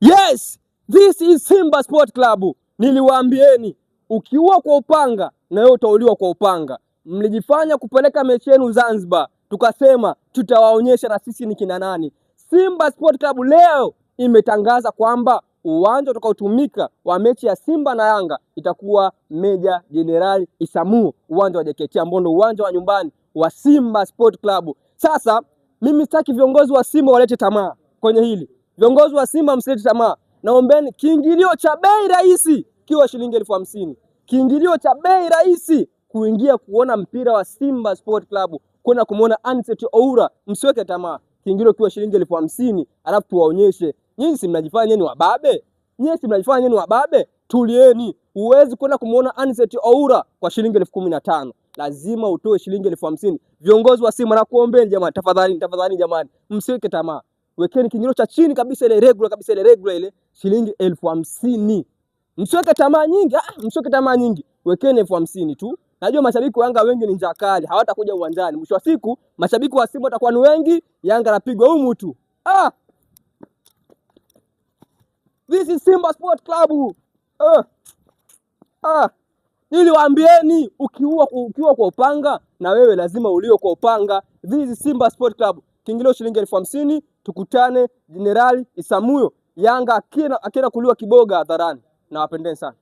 Yes, this is Simba Sport Club. Niliwaambieni ukiua kwa upanga na wewe utauliwa kwa upanga. Mlijifanya kupeleka mechi yenu Zanzibar, tukasema tutawaonyesha na sisi ni kina nani. Simba Sport Club leo imetangaza kwamba uwanja utakaotumika wa mechi ya Simba na Yanga itakuwa Meja Jenerali Isamuhyo, uwanja wa JKT ambao ndio uwanja wa nyumbani wa Simba Sport Club. Sasa mimi sitaki viongozi wa Simba walete tamaa kwenye hili. Viongozi wa Simba msilete tamaa, naombeni kiingilio cha bei rahisi kiwa shilingi 50,000. Kiingilio cha bei rahisi kuingia kuona mpira wa Simba Sport Club, kwenda kumuona Anicet Oura, msiweke tamaa. Kiingilio kiwa shilingi 50,000, alafu tuwaonyeshe nyinyi, si mnajifanya nyinyi ni wababe? Nyinyi si mnajifanya nyinyi ni wababe? Tulieni. Huwezi kwenda kumuona Anicet Oura kwa shilingi 15,000, lazima utoe shilingi 50,000. Viongozi wa Simba nakuombeni jamani, tafadhali, tafadhali jamani, msiweke tamaa, wekeni kiingilio cha chini kabisa, ile regular kabisa, ile regular ile shilingi 50,000. Msiweke tamaa nyingi, msiweke tamaa nyingi, wekeni 50,000 tu. Najua mashabiki wa Yanga wengi ni njaa kali, hawatakuja uwanjani. Mwisho wa siku mashabiki wa Simba watakuwa ni wengi, Yanga anapigwa humu tu. This is Simba Sport Club. Niliwaambieni ukiua ukiwa kwa upanga na wewe lazima uliwe kwa upanga. This is Simba Sport Club. Kiingilio shilingi 50,000. Tukutane Jenerali Isamuhyo. Yanga akienda kuliwa kiboga hadharani. Nawapendeni sana.